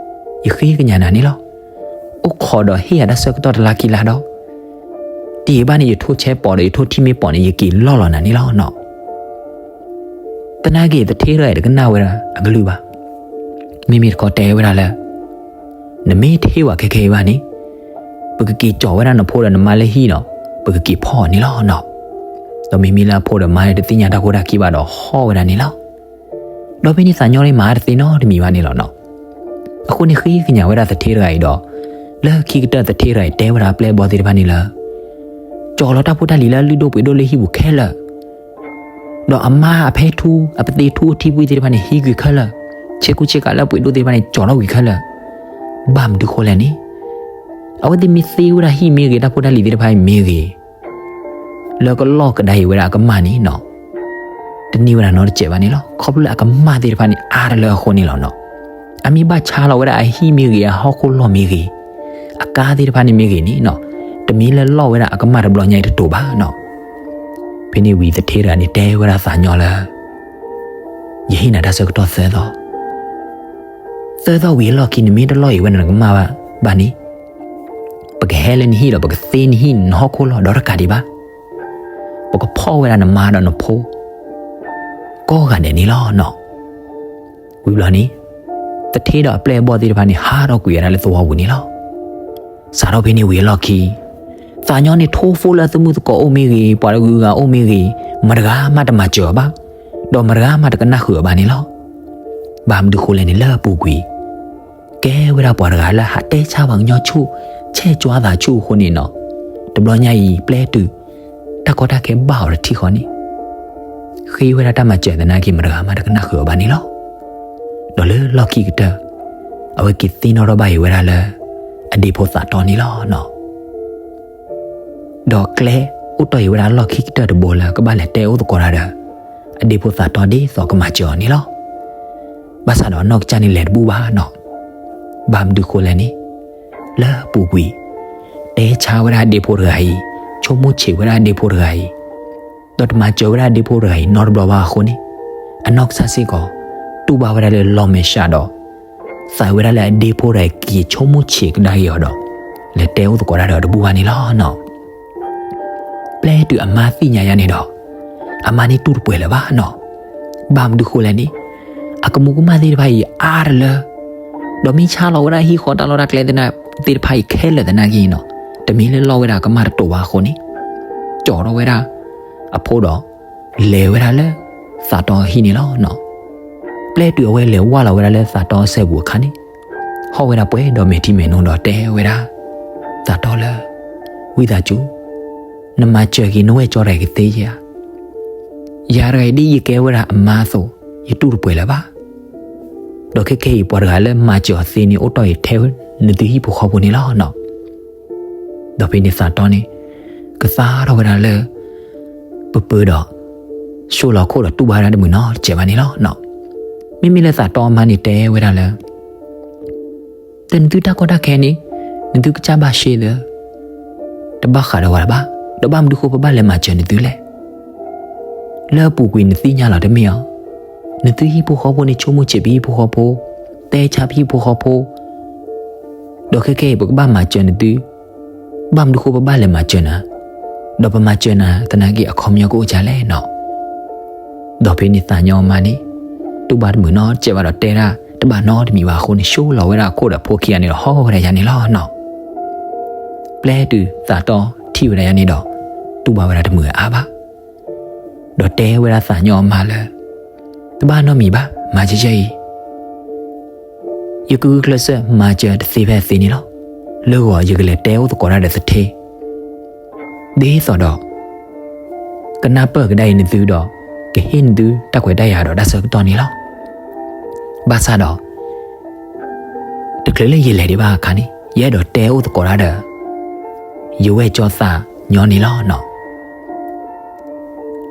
ယဃ့ကညးနၤန့ၣ်လီၤ. အိၣ်ခိးဒီးဟ့ၣ်ယၤတၢ်ဆၢကတီၢ်တလါခံလါဒီး, တယံာ်ဘၣ်န့ၣ် ယထိဆဲပိာ်ဒီးယထိထံမ့ၢ်ပိာ်န့ၣ် ယက့ၤလီၢ်လီၤနၤန့ၣ်လီၤနီၤ. သနာ်က့ သထ့တဂၤအံၤတကနၣ်ဝဲဒၣ်အကလုၢ်ဘၣ်. မ့မ့ၢ်တခီတဲဝဲဒၣ်လၢ နမ့ၢ်တဟ့ၣ်ဝဲခဲခဲအံၤဘၣ်န့ၣ်, ပကက့ၤကၠီၤဝဲဒၣ်နဖိဒီးနမါလၢဟံၣ်ဒီး ပကက့ၤဖီၣ်အီၤန့ၣ်လီၤနီၤ. ဒီးမ့မ့ၢ်လၢအဖိဒီးမါန့ၣ် တသ့ၣ်ညါတၢ်ဖိတၢ်ခံဘၣ်ဒီးဟီၣ်ဝဲဒၣ်န့ၣ်လီၤ. ဒီးဖဲန့ၣ်သးညီန့ၣ်မၤတသ့နီတမံၤဘၣ်န့ၣ်လီၤနီၤ. အဃိန့ၣ်ဃ့ကညးဝဲဒၣ်သထ့တဂၤအံၤဒီး, လၢခံကတၢၢ်သထ့တဂၤအံၤတဲဝဲဒၣ်အပျဲၢ်အဘီၣ်သ့ၣ်တဖၣ်န့ၣ်လၢ ကၠီၤလီၤတၢ်ဖိတၢ်လံၤလၢအလုၢ်ဒိၣ်ပှ့ၤဒိၣ်လၢဟံၣ်ပူၤခဲလၢာ် ဒီးအမါအဖဲထူ အပသ့ထူအထံပှံၤသ့ၣ်တဖၣ်န့ၣ် ဟံးကွံာ်ခဲလၢာ်, ဆ့ကူဆ့ကၤလၢပှ့ၤဒိၣ်သ့ၣ်တဖၣ်န့ၣ် ကၠီၤထီၣ်ကွံာ်ခဲလၢာ်. ဘၣ်မနုၤဃိလဲၣ်န့ၣ်, အဝဲသ့ၣ်မ့ၢ်သ့ဝဲဒၣ်ဟံၣ်မ့ၢ်ဂ့ၤ တၢ်ဖိတၢ်လံၤသ့ၣ်တဖၣ်အံၤမ့ၢ်ဂ့ၤ, လၢကလီၢ်ကဒါအံၤဝဲဒၣ်အကမၢ်န့ၣ်နီၤ, တန့ၢ်ဝဲဒၣ်နီတစဲးဘၣ်န့ၣ်လီၤ. ခီဖျိလၢအကမၢ်သ့ၣ်တဖၣ်န့ၣ် အါတလၢအဃိန့ၣ်လီၤနီၤ. အမ့ၢ်ဘၣ်ဆါလီၤဝဲဒၣ်အဟံၣ်မ့ၢ်ဂ့ၤ အဟီၣ်ခိၣ်လီၢ်မ့ၢ်ဂ့ၤ, အကါသ့ၣ်တဖၣ်န့ၣ်မ့ၢ်ဂ့ၤန့ၣ်နီၤ, တမ့ၢ်လၢလီၢ်ဝဲဒၣ်အကမၢ်တဘျီညါအံၤတတိၤဘၣ်နီၤ. ဖဲန့ၣ်ဝံၤသထ့တဂၤန့ၣ်တဲဝဲဒၣ်သးညီလၢ ယဟ့ၣ်နၤတၢ်ဆၢကတီၢ်သၢသီ, သၢသီဝံၤအလီၢ်ခံ နမ့ၢ်တလီၢ်အံၤဝဲဒၣ်နကမၢ်ဘၣ်န့ၣ်, ပကဟဲလၢနဟံၣ်ဒီး ပကသ့နဟံၣ်နဟီၣ်ခိၣ်လီၢ်ဒီးတကးဒံးဘၣ်, ပကဖီၣ်ဝဲဒၣ်နမါဒီးနဖိ ကိးဂၤဒဲးန့ၣ်လီၤနီၤ. ဝံၤဘျီန့ၣ် သထ့ဒီးအပျဲၢ်အဘီၣ်သ့ၣ်တဖၣ်န့ၣ် ဟးထီၣ်ကွံာ်ဝဲဒၣ်လၢသဝီပူၤန့ၣ်လီၤ. စးထီၣ်ဖဲန့ၣ်ဝံၤအလီၢ်ခံ သးညီန့ၣ်ထိၣ်ဖိလၢအသမုၢ်သကိးအိၣ်မ့ၢ်ဂ့ၤ, ပှၤတဂုၤဂၤအိၣ်မ့ၢ်ဂ့ၤ, မတဂၤမးတမၤစၢၤအီၤဘၣ်, ဒီးမတဂၤမးတကနၣ်ဃုာ်အီၤဘၣ်န့ၣ်လီၤ. ဘၣ်မနုၤဃိလဲၣ်န့ၣ် လၢအပူၤကွံာ် ကဲဝဲဒၣ်ပှၤတဂၤလၢဟးတဲဆါပှၤကညီဆူၣ်, ဆဲးကွၢ်သးဆူၣ်အဃိန့ၣ်နီၤ, တဘျီညါအံၤပျဲတုၤ တၢ်ကီတၢ်ခဲဘၣ်အီၤတထံၣ်ဃီန့ၣ် ဃ့ဝဲဒၣ်တၢ်မၤစၢၤသနာ်က့ မတဂၤမးတကနၣ်ဃုာ်အီၤဘၣ်န့ၣ်လီၤ. ဒီးလၢလီၢ်ခံကတၢၢ် အဝဲက့ၤသ့ၣ်နီၣ်ထီၣ်ဘၣ်အံၤဝဲဒၣ်လၢ အဒ့ဖိသးတီန့ၣ်လီၤနီၤ. ဒီးကျဲအိၣ်တီၢ်အံၤဝဲဒၣ်လီၢ်ခံကတၢၢ်တဘိလၢကဘၣ်လဲၤတဲအိၣ်သကိးတၢ်ဒီး အဒ့ဖိသးတီဒ်သိးကမၤစၢၤအီၤန့ၣ်လီၤ. ဘၣ်ဆၣ်ဒီးအနီၢ်ကစၢ်န့ၣ်လဲၤတဘူၣ်ဘၣ်နီၤ. ဘၣ်မနုၤဃိလဲၣ်န့ၣ် လၢအပူၤကွံာ် တဲဆါဝဲဒၣ်အဒ့ဖိတဂၤအံၤ, ဆိကမိၣ်ဆံးဝဲဒၣ်အဒ့ဖိတဂၤအံၤ, ဒီးတမၤစၢၤဝဲဒၣ်အဒ့ဖိတဂၤအံၤနီတဘျီဘၣ်အဃိန့ၣ်, အနီၢ်ကစၢ်စ့ၢ်ကီး တူၢ်ဘၣ်ဝဲဒၣ်လၢလီၤမဲာ်ဆှးဒီး သးဝဲဒၣ်လၢအဒ့ဖိတဂၤအံၤက့ၤဆိကမိၣ်ဆံးကဒါက့ၤအီၤဒီး လဲၤတဲအိၣ်သကိးတၢ်ဒီးတဘူၣ်ဘၣ်န့ၣ်လီၤနီၤ. ပျဲတုၤအမါသ့ၣ်ညါယါန့ၣ်ဒီး အမါန့ၣ်တူၢ်တပှဲၤလၢၤဘၣ်နီၤ. ဘၣ်မနုၤဃိလဲၣ်န့ၣ် အကမူးကမၣ်သ့ၣ်တဖၣ်အံၤအါတလၢ ဒီးမ့ၢ်ဆါလီၤဝဲဒၣ်ဟံၣ်ဃီတၢ်လီၢ်တၢ်ကျဲသ့ၣ်တဖၣ်အံၤခဲလၢာ်သနာ်က့နီၤ, တမ့ၢ်လၢလီၢ်ဝဲဒၣ်ကမၣ်တတိာ်ဘၣ်အဃိန့ၣ်, ကၠီၤထီၣ်ဝဲဒၣ်အဖိဒီး လဲၤဝဲဒၣ်လၢသးတီအဟံၣ်န့ၣ်လီၤနီၤ. ပျဲတုၤအဝဲလဲၤဝၢ်လီၤဝဲဒၣ်လၢသးတီအစဲးပူၤအခါန့ၣ်, ဟီၣ်ဝဲဒၣ်ပှဲၤဒီးမဲာ်ထံမဲာ်နိဒီးတဲဝဲဒၣ် သးတီလၢ ဝံသးစူၤ, နမၤစၢၤက့ၤနဝဲၢ်ကၠီတဂၤအံၤကသ့ဧါ. ယၤတဂၤအံၤဒ်ယကဲဝဲဒၣ်အမါအသိး ယတူၢ်တပှဲၤလၢၤဘၣ်. ဒီးခဲခဲအံၤပှၤတဂၤလၢမၤစၢၤအီၤသ့န့ၣ် အိၣ်တီၢ်အံၤထဲနသုဟံၣ်ဖိဃီဖိန့ၣ်လီၤနီၤ. ဒီးဖဲန့ၣ်သးတီန့ၣ် ကသါထီၣ်ဝဲဒၣ်လၢ ပပၢၤဒီး ဆိလီၤခိၣ်ဒီးတူၢ်ဘၣ်ဝဲဒၣ်တမုာ်နီတစဲးဘၣ်န့ၣ်လီၤနီၤ. မ့မ့ၢ်လၢသးတီအမါန့ၣ်တဲဝဲဒၣ်လၢ တနသုတၢ်ကီတၢ်ခဲန့ၣ် နသုကစၢ်ဘၣ်ရှဲသၢ တဘၣ်ဃးဒီးဝဲဒၣ်ဘၣ်, ဒီးဘၣ်မနုၤဃိပဘၣ်လဲၤမၤစၢၤနသုလဲၣ်. လၢအပူၤကွံာ်နသ့ၣ်ညါလီၤတမ့ၢ်ဧါ. နသုဟံၣ်ဖိဃီဖိန့ၣ် ဆိကမိၣ်ဆံးပဟံၣ်ဖိဃီဖိ, တဲဆါပဟံၣ်ဖိဃီဖိ, ဒီးခဲကနံၣ်အံၤ ပကဘၣ်မၤစၢၤနသု, ဘၣ်မနုၤဃိပဘၣ်လဲၤမၤစၢၤနၤ, ဒီးပမၤစၢၤနၤသနာ်က့ အခီပညီကအိၣ်ဒ်လဲၣ်နီၤ. ဒီးဖဲန့ၣ်သးညီအမါန့ၣ် တူၢ်ဘၣ်တမုာ်နီတစဲးဘၣ်ဒီး တဲဒၣ်တဘၣ်နီတမံၤဘၣ်အဃိန့ၣ် ဆှၢလီၤဝဲဒၣ်အခိၣ်ဒီးဖိခံဂၤန့ၣ်ဒီး ဟီဝဲဒၣ်ယၤန့ၣ်လီၤနီၤ. ပျဲတုၤသးတီထံၣ်ဝဲဒၣ်ယၤန့ၣ်ဒီး တူၢ်ဘၣ်ဝဲဒၣ်တမုာ်အါဘၣ်, ဒီးတဲဝဲဒၣ်သးညီအမါလၢ တဘၣ်နီတမံၤဘၣ်, မၤကဲကဲအံၤ, ယကဂုာ်ကျဲးစၢးမၤစၢၤတသ့ဖဲအသ့န့ၣ်လီၤ. လၢဂီၤယကလဲၤတဲအိၣ်သကိးတၢ်ဒီးသထ့, ဒ်သိးဒီး ကနၢ်ပၢၢ်ကဒါအံၤနသုဒီး ကဟ့ၣ်နသုတၢ်ခွဲးတၢ်ယာ်ဒီးတၢ်ဆၢကတီၢ်န့ၣ်လီၤ. ဘၣ်ဆၣ်ဒီး တချုးလၢယလဲၤဒံးဘၣ်အခါန့ၣ် ယအဲၣ်ဒိးတဲအိၣ်သကိးတၢ်ဒီး ယဝဲၢ်ကၠီသးညီန့ၣ်လီၤနီၤ.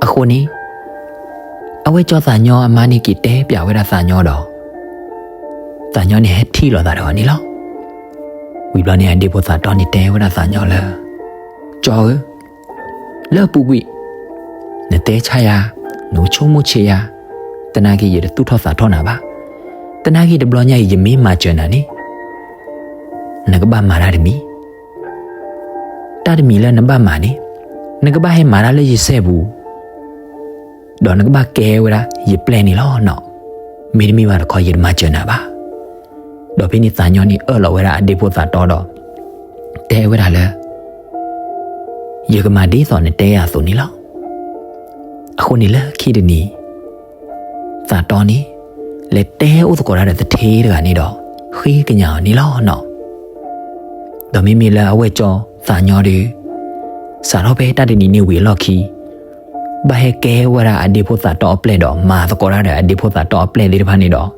အဃိန့ၣ် အဝဲၢ်ကၠီသးညီအမါန့ၣ်က့ၤတဲပၠးဝဲဒၣ်သးညီဒီး သးညီန့ၣ်ဟဲထံၣ်လိာ်သးဒီးအီၤန့ၣ်လီၤ. ဝံၤဘျီန့ၣ် အဒ့ဖိသးတီန့ၣ်တဲဝဲဒၣ်သးညီလၢ ကၠီဧၢ, လၢအပူၤကွံာ် နတဲဆါယၤ, နကဆိကမိၣ်ဆံးယၤ, သနာ်က့ယတသူၣ်ထီၣ်သးထီၣ်နၤဘၣ်. သနာ်က့တဘျီညါအံၤ ယမ့ၢ်မၤစၢၤနၤန့ၣ် နကဘၣ်မၤတၢ်တမံၤ, တၢ်တမံၤလၢနဘၣ်မၤန့ၣ် နကဘၣ်ဟဲမၤတၢ်လၢယစဲပူၤ ဒီးနကဘၣ်ကဲဝဲဒၣ်ယပျဲၢ်န့ၣ်လီၤနီၤ. မ့တမ့ၢ်ဘၣ်တခီ ယတမၤစၢၤနၤဘၣ်. ဒီးဖဲန့ၣ်သးညီန့ၣ်အၢၣ်လီၤဝဲဒၣ်အဒ့ဖိသးတီဒီး တဲဝဲဒၣ်လၢ ယကမၤဒ်သိးနတဲယၤအသိးန့ၣ်လီၤ. အဃိန့ၣ်လၢခံတနံၤ သးတီန့ၣ် လဲၤတဲအိၣ်သကိးတၢ်ဒီးသထ့တဂၤန့ၣ်ဒီး ဃ့ကညးအီၤန့ၣ်လီၤနီၤ. ဒီးမ့မ့ၢ်လၢအဝဲၢ်ကၠီသးညီဒီး စးထီၣ်ဖဲတၢ်တနံၤန့ၣ်ဝံၤအလီၢ်ခံ ဘၣ်ဟဲကဲဝဲဒၣ်အဒ့ဖိသးတီအပျဲၢ်ဒီး မၤသကိးတၢ်ဒီးအဒ့ဖိသးတီအပျဲၢ်သ့ၣ်တဖၣ်န့ၣ်ဒီး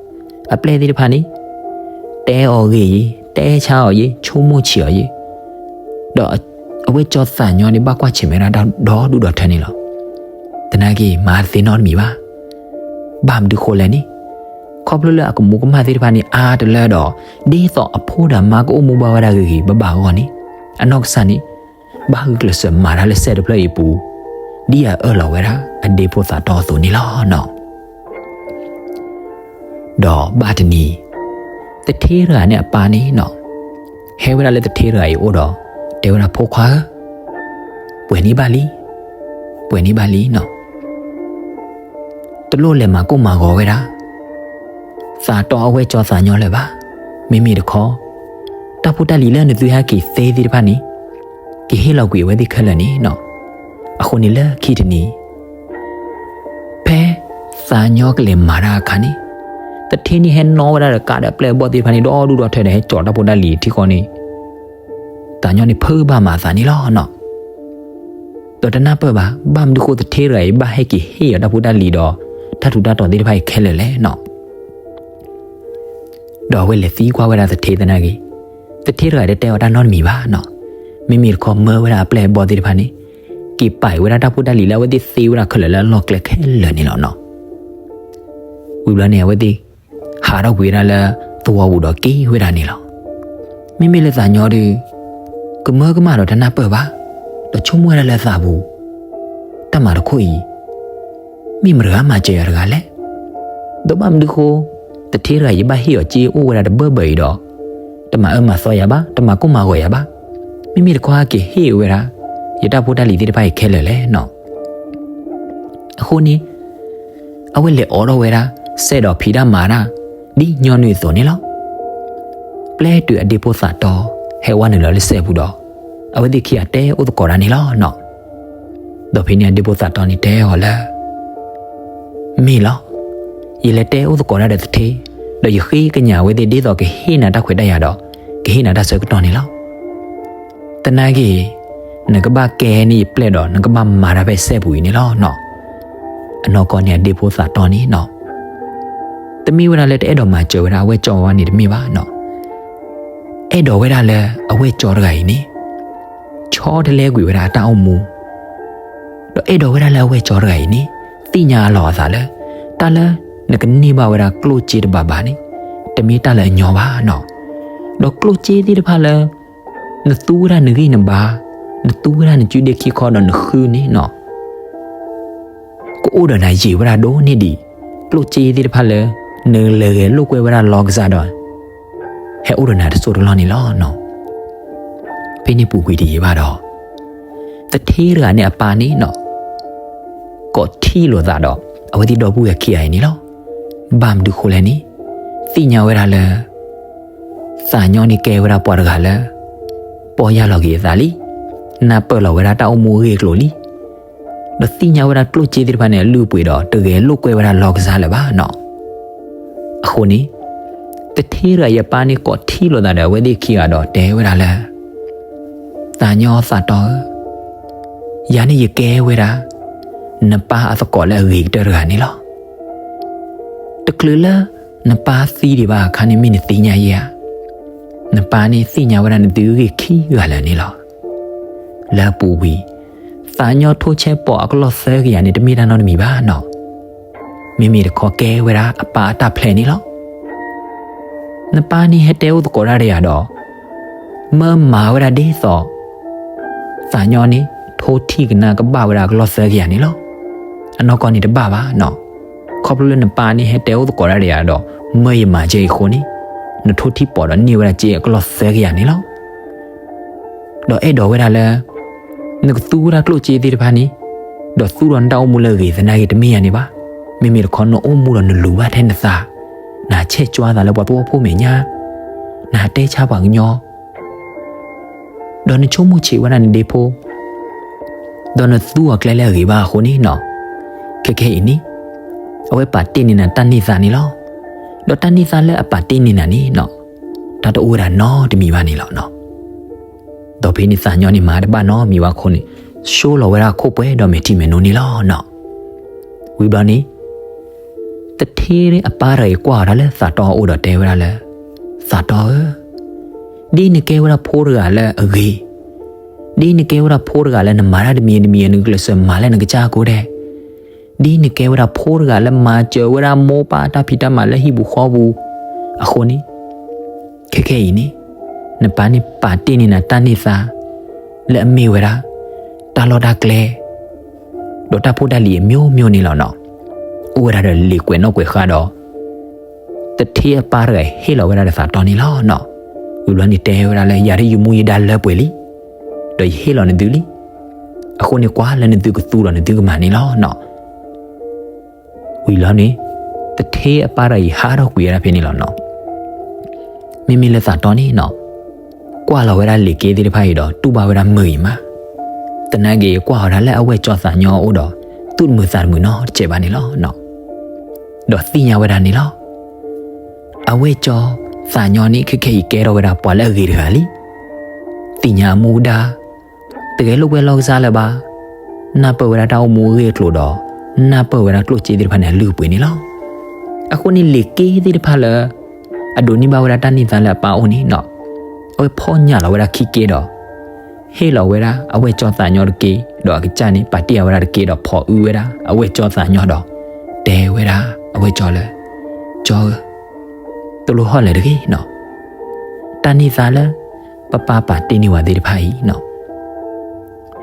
အပျဲၢ်သ့ၣ်တဖၣ်န့ၣ် တဲအီၤဂ့ၤယံၤ, တဲဆါအီၤယံၤ, ဆိကမိၣ်ဆံးအီၤယံၤ, ဒီးအဝဲၢ်ကၠီသးညီန့ၣ် ဘၣ်ကွၢ်ဆၢၣ်မဲာ်ဒၣ်တၢ်ဒီဒူၣ်ဒီထၢန့ၣ်လီၤ. သနာ်က့ မၤတသ့နီတမံၤဘၣ်. ဘၣ်မနုၤဃိလဲၣ်န့ၣ်, ခီဖျိလၢအကမူးကမၣ်သ့ၣ်တဖၣ်န့ၣ် အါတလၢဒီး ဒ်သိးအဖိဒီးအမါကအိၣ်မူဘၣ်ဝဲဒၣ်ဂ့ၤဂ့ၤဘၣ်ဘၣ်အဂီၢ်န့ၣ်, အနီၢ်ကစၢ်န့ၣ် ဘၣ်ဂုာ်ကျဲးစၢးမၤတၢ်လၢစဲတဖျၢၣ်အံၤအပူၤ ဒ်အအၢၣ်လီၤဝဲဒၣ်အဒ့ဖိသးတီအသိးန့ၣ်လီၤနီၤ. ဒီးဘၣ်တနံၤ သထ့တဂၤန့ၣ်အပၢ်န့ၣ်နီၤ ဟဲဝဲဒၣ်လၢသထ့တဂၤအံၤအိၣ်ဒီး တဲဝဲဒၣ် ဖိခွါဧၢ, ပှဲၤန့ၢ်ဘၣ်လံ, ပှဲၤန့ၢ်ဘၣ်လံနီၤ. တလိၣ်လဲၤမၤကိၢ်မၤဂီၤဝဲဒၣ် သးတီအဝဲၢ်ကၠီသးညီလၢၤဘၣ်. မ့မ့ၢ်တခီ တၢ်ဖိတၢ်လံၤလၢနသုဟဲက့ၤသ့သ့ၣ်တဖၣ်န့ၣ် ကဟ့ၣ်လီၤကွံာ်အဝဲသ့ၣ်ခဲလၢာ်န့ၣ်နီၤ. အဃိန့ၣ်လၢခံတနံၤ ဖဲသးညီကလဲၤမၤတၢ်အခါန့ၣ် သထ့န့ၣ်ဟဲနီၣ်ဝဲဒၣ်ဒီးကးဒီးအပျဲၢ်အဘီၣ်သ့ၣ်တဖၣ်န့ၣ် ဒီဒူၣ်ဒီထၢဒီး ဟဲကၠီၤတၢ်ဖိတၢ်လံၤထံဃီန့ၣ် သးညီန့ၣ်ဖုးဘၣ်မၤအသးန့ၣ်လီၤနီၤ. ဒီးတနၢ်ပၢၢ်ဘၣ် ဘၣ်မနုၤဃိသထ့တဂၤအံၤ ဘၣ်ဟဲက့ၤဟ့ၣ်အီၤတၢ်ဖိတၢ်လံၤဒီး တၢ်ထူးတၢ်တီၤသ့ၣ်တဖၣ်အံၤခဲလၢာ်လဲၣ်နီၤ. ဒီးအဝဲလဲၤသံကွၢ်ဝဲဒၣ်သထ့သနာ်က့ သထ့တဂၤတတဲအီၤတၢ်နီတမံၤဘၣ်နီၤ. မ့မ့ၢ်တခီမၢဝဲဒၣ်အပျဲၢ်အဘီၣ်သ့ၣ်တဖၣ်န့ၣ် က့ၤပာ်ဝဲဒၣ်တၢ်ဖိတၢ်လံၤလၢအဝဲသ့ၣ်သ့ဝဲဒၣ်ခဲလၢာ်လၢအလီၢ်ကျဲခဲလၢာ်န့ၣ်လီၤနီၤ. ဝံၤဘျီန့ၣ် အဝဲသ့ၣ်ဟးထီၣ်ကွံာ်ဝဲဒၣ်လၢသဝီပူၤဒီးက့ၤဝဲဒၣ်န့ၣ်လီၤ. မ့မ့ၢ်လၢသးညီဒီး ကမၢကမၣ်ဒီးတနၢ်ပၢၢ်ဘၣ်, ဒီးဆိကမိၣ်ဝဲဒၣ်လၢသးပူၤ တၢ်မၤတခိၣ်အံၤ မ့ၢ်မတဂၤမၤစၢၤယၤတဂၤလဲၣ်. ဒီးဘၣ်မနုၤဃိ သထ့တဂၤအံၤဘၣ်ဟ့ၣ်အီၤစ့အိၣ်ဝဲဒၣ်တဘၢၣ်ဘၢၣ်အံၤဒီး တမၤအၢမၤသီယၤဘၣ်, တမၤကိၢ်မၤဂီၤယၤဘၣ်. မ့မ့ၢ်တခီဟဲက့ၤဟ့ၣ်ဝဲဒၣ် ယတၢ်ဖိတၢ်လံၤသ့ၣ်တဖၣ်အံၤခဲလၢာ်လဲၣ်နီၤ. အဃိန့ၣ် အဝဲလဲၤအိးထီၣ်ဝဲဒၣ် စဲဒီးဖံးတၢ်မၤတၢ် ဒ်ညီနုၢ်အသိးန့ၣ်လီၤ. ပျဲတုၤအဒ့ဖိသးတီ ဟဲဝဲနုာ်လီၤလၢစဲပူၤဒီး အဝဲသ့ၣ်ခံဂၤတဲအိၣ်သကိးတၢ်န့ၣ်လီၤနီၤ. ဒီးဖဲန့ၣ်အဒ့ဖိသးတီန့ၣ်တဲအီၤလၢ မ့ၢ်လီၤ. ယလဲၤတဲအိၣ်သကိးတၢ်ဒီးသထ့, ဒီးယဃ့ကညးအဝဲသ့ၣ်ဒ်သိးကဟ့ၣ်နၤတၢ်ခွဲးတၢ်ယာ်ဒီး ကဟ့ၣ်နၤတၢ်ဆၢကတီၢ်န့ၣ်လီၤ. သနာ်က့ နကဘၣ်ကဲန့ၢ်ယပျဲၢ်ဒီး နကဘၣ်မၤတၢ်ဖဲစဲပူၤအံၤန့ၣ်လီၤနီၤ. အနီၢ်ကီၢ်န့ၣ်အဒ့ဖိသးတီန့ၣ်နီၤ တမ့ၢ်ဝဲဒၣ်လၢတအဲၣ်ဒိးမၤစၢၤဝဲဒၣ်အဝဲၢ်ကၠီဝဲန့ၣ်တမ့ၢ်ဘၣ်နီၤ. အဲၣ်ဒိးဝဲဒၣ်လၢအဝဲၢ်ကၠီတဂၤအံၤန့ၣ် ဆီတလဲကွံာ်ဝဲဒၣ်အတၢ်အိၣ်မူ ဒီးအဲၣ်ဒိးဝဲဒၣ်လၢအဝဲၢ်ကၠီတဂၤအံၤန့ၣ် သ့ၣ်ညါအလီၤအသးလၢ တၢ်လၢနကန့ၢ်ဘၣ်ဝဲဒၣ်ကျိၣ်စ့တဘးဘးန့ၣ် တမ့ၢ်တၢ်လၢအညီဘၣ်နီၤ. ဒီးကျိၣ်စ့သ့ၣ်တဖၣ်လၢ နသူဝဲဒၣ်နဂံၢ်နဘါ, နသူဝဲဒၣ်နစုဒ့ခံခီဒီးနဃုန့ၣ်နီၤ ကအိၣ်ဒီးနၤယံာ်ဝဲဒၣ်ဒိၣ်န့ၢ်ဒံး ကျိၣ်စ့သ့ၣ်တဖၣ်လၢ နလဲၤဂဲၤလိာ်ကွဲဝဲဒၣ်လီၢ်ကစၢ်ဒီး ဟဲအိၣ်ဒီးနၤတစိၢ်တလီၢ်န့ၣ်လီၤနီၤ. ဖဲန့ၣ်ပူၤကွံာ်တယံာ်ဘၣ်ဒီး သထ့တဂၤန့ၣ်အပၢ်န့ၣ်နီၤ ကိးထံၣ်လိာ်သးဒီး အဝဲသ့ၣ်ဒီပုၢ်ဝဲၢ်ခံဂၤအံၤန့ၣ်လီၤ. ဘၣ်မနုၤဃိလဲၣ်န့ၣ် သ့ၣ်ညါဝဲဒၣ်လၢ သးညီန့ၣ်ကဲဝဲဒၣ်ပှၤတဂၤလၢ ပီၢ်ယၢ်လီၤက့ၤအသးလံ, နၢ်ပၢၢ်လီၤဝဲဒၣ်တၢ်အိၣ်မူအဂ့ၢ်အကျိၤလံ, ဒီးသ့ၣ်ညါဝဲဒၣ်ကျိၣ်စ့သ့ၣ်တဖၣ်န့ၣ်အလုၢ်အပှ့ၤဒီး တဂဲၤလိာ်ကွဲဝဲဒၣ်လီၢ်ကစၢ်လၢၤဘၣ်နီၤ. အဃိန့ၣ် သထ့တဂၤအံၤအပၢ်န့ၣ်ကိးထံၣ်လိာ်သးဒီးအဝဲသ့ၣ်ခံဂၤဒီးတဲဝဲဒၣ်လၢ သးညီသးတီဧၢ, ယၤန့ၣ်ယကဲဝဲဒၣ် နပၢ်အသကိးလၢအဂ့ၤကတၢၢ်တဂၤန့ၣ်လီၤ. တချုးလၢ နပၢ်သံဒံးဘၣ်အခါန့ၣ်မ့ၢ်နသ့ၣ်ညါယဲဧါ. နပၢ်န့ၣ်သ့ၣ်ညါဝဲဒၣ်နသုဂ့ၢ်ခံဂၤလၢာ်န့ၣ်လီၤ. လၢအပူၤကွံာ် သးညီထိဆဲးပိာ်အကလီၢ်သၢကယၤန့ၣ် တမ့ၢ်တၢ်နီတမံၤဘၣ်နီၤ. မ့မ့ၢ်တခီကဲဝဲဒၣ်အပၢ်အတၢ်ဖျဲးန့ၣ်လီၤ. နပၢ်န့ၣ်ဟဲတဲအိၣ်သကိးတၢ်ဒီးယၤဒီး မၢမၤဝဲဒၣ်ဒ်သိး သးညီန့ၣ် ထိထံၣ်ကနၣ်ကဘၣ်ဝဲဒၣ်အကလီၢ်သၢကယၤန့ၣ်လီၤ. အနီၢ်ကီၢ်န့ၣ်တဘၣ်ဘၣ်နီၤ. ခီဖျိလၢနပၢ်န့ၣ်ဟဲတဲအိၣ်သကိးတၢ်ဒီးယၤဒီး မၢယမၤကဲအံၤအဃိန့ၣ် နထိထံၣ်ပိာ်ဒီးန့ၢ်ဝဲဒၣ်ကဲအကလီၢ်သၢကယၤန့ၣ်လီၤ. ဒီးအဲၣ်ဒိးဝဲဒၣ်လၢ နကသူဝဲဒၣ်ကျိၣ်စ့သ့ၣ်တဖၣ်န့ၣ် ဒီးသူဒီးနတၢ်အိၣ်မူလၢအဂ့ၤသနာ်က့တမ့ၢ်ယၤန့ၣ်ဘၣ်. မ့မ့ၢ်တခီနအိၣ်မူဒီးနလူၤဘၣ်ထဲနသး, နဟးဆဲးကွၢ်သးလၢပှၤသဝီဖိမဲာ်ညါ, နဟးတဲဆါပှၤကညီ ဒီးနဆိကမိၣ်ဆံးဝဲဒၣ်နဒ့ဖိ, ဒီးနသူအီၤကျဲလၢအဂ့ၤဘၣ်အဃိန့ၣ်နီၤ, ခဲခဲအံၤန့ၣ် အဝဲပာ်တ့ၢ်န့ၢ်နၤတၢ်န့ၢ်သါန့ၣ်လီၤ. ဒီးတၢ်န့ၢ်သါလၢအပာ်တ့ၢ်န့ၢ်နၤန့ၣ်နီၤ, တၢ်တအိၣ်ဝဲဒၣ်နီတမံၤဘၣ်န့ၣ်လီၤ. ဒီးဖဲန့ၣ်သးညီန့ၣ်မၤတဘၣ်နီတမံၤဘၣ်အဃိန့ၣ်, ဆိလီၤဝဲဒၣ်ခိၣ်ပှဲၤဒီးမဲာ်ထံမဲာ်နိန့ၣ်လီၤနီၤ. ဝံၤဘျီန့ၣ် သထ့အပၢ်တဂၤအံၤကွၢ်အီၤဒၣ်လၢသးတီအအိၣ်ဒီးတဲဝဲဒၣ်လၢ, သးတီဧၢ, ဒ်နကဲဝဲဒၣ်ဖိတဂၤလၢအဂ့ၤ, ဒ်နကဲဝဲဒၣ်ဖိတဂၤလၢနမၤတၢ်တမံၤတမံၤ နကကျဲးစၢးမၤလၢနကစၢ်ကိးဒဲး, ဒ်နကဲဝဲဒၣ်ဖိတဂၤလၢမၤစၢၤဝဲဒၣ်မိၢ်ပၢ်တၢ်ဖံးတၢ်မၤလၢဟံၣ်ပူၤဃီပူၤအဃိန့ၣ်, ခဲခဲအံၤန့ၣ် နပၢ်န့ၣ်ပာ်တ့ၢ်န့ၢ်နၤတၢ်န့ၢ်သါ လၢအမ့ၢ်ဝဲဒၣ် တၢ်လီၢ်တၢ်ကျဲ ဒီးတၢ်ဖိတၢ်လံၤအမျိုးမျိုးန့ၣ်လီၤနီၤ. အိၣ်ဝဲဒၣ်ဒီးလံာ်ကွဲးနီၣ်ကွဲးဃါဒီး သထ့အပၢ်တဂၤဟ့ၣ်လီၤဝဲဒၣ်ဒီးသးတီန့ၣ်လီၤနီၤ. ဝံၤဘျီန့ၣ်တဲဝဲဒၣ်လၢ ယၤဒ်ယမူယဒါလၢပှဲၤလံ, ဒီးယဟ့ၣ်လီၤနသုလံ. အဃိန့ၣ်ကွၢ်လၢနသုကသူဒီးနသုကမၤန့ၣ်လီၤနီၤ. ဝံၤလီၤန့ၣ် သထ့အပၢ်တဂၤအံၤဟးထီၣ်ကွံာ်ဝဲဒၣ်ဖဲန့ၣ်လီၤနီၤ. မ့မ့ၢ်လၢသးတီန့ၣ်နီၤ, ကွၢ်လီၤဝဲဒၣ်လံာ်က့သ့ၣ်တဖၣ်အံၤဒီး တူၢ်ဘၣ်ဝဲဒၣ်မုာ်အံၤမး, သနာ်က့ကွၢ်အီၤဒၣ်လၢအဝဲၢ်ကၠီသးညီအအိၣ်ဒီး သူၣ်တမုာ်သးတမုာ်နီတစဲးဘၣ်န့ၣ်လီၤနီၤ. ဒီးသ့ၣ်ညါဝဲဒၣ်န့ၣ်လီၤ. အဝဲၢ်ကၠီသးညီန့ၣ် ခဲခဲအံၤကဲထီၣ်ဝဲဒၣ်ပှၤလၢအဂ့ၤတဂၤလံ. သ့ၣ်ညါအမူအဒါ, တဂဲၤလိာ်ကွဲလီၢ်ကစၢ်လၢၤဘၣ်, နၢ်ပၢၢ်ဝဲဒၣ်တၢ်အိၣ်မူအဂ့ၢ်အကျိၤဒီး နၢ်ပၢၢ်ဝဲဒၣ်ကျိၣ်စ့သ့ၣ်တဖၣ်န့ၣ် အလုၢ်အပှ့ၤန့ၣ်လီၤ. အဃိန့ၣ်လံာ်က့သ့ၣ်တဖၣ်လၢ အဒိးန့ၢ်ဘၣ်ဝဲဒၣ်တၢ်န့ၢ်သါလၢအပၢ်အအိၣ်န့ၣ်နီၤ, အဝဲဖီၣ်ညၣ်လီၤဝဲဒၣ်ခံက့ဒီး ဟ့ၣ်လီၤဝဲဒၣ်အဝဲၢ်ကၠီသးညီတက့, ဒီးအကစၢ်န့ၣ် ပာ်တ့ၢ်အဝဲဒၣ်တက့ဒီး ဖိးအုဝဲဒၣ်အဝဲၢ်ကၠီသးညီဒီး တဲဝဲဒၣ်အဝဲၢ်ကၠီလၢ, ကၠီဧၢ, တလိၣ်ဟီၣ်လၢၤတဂ့ၤနီၤ. တၢ်န့ၢ်သါလၢ ပပၢ်ပာ်တ့ၢ်န့ၢ်ဝဲသ့ၣ်တဖၣ်အံၤနီၤ,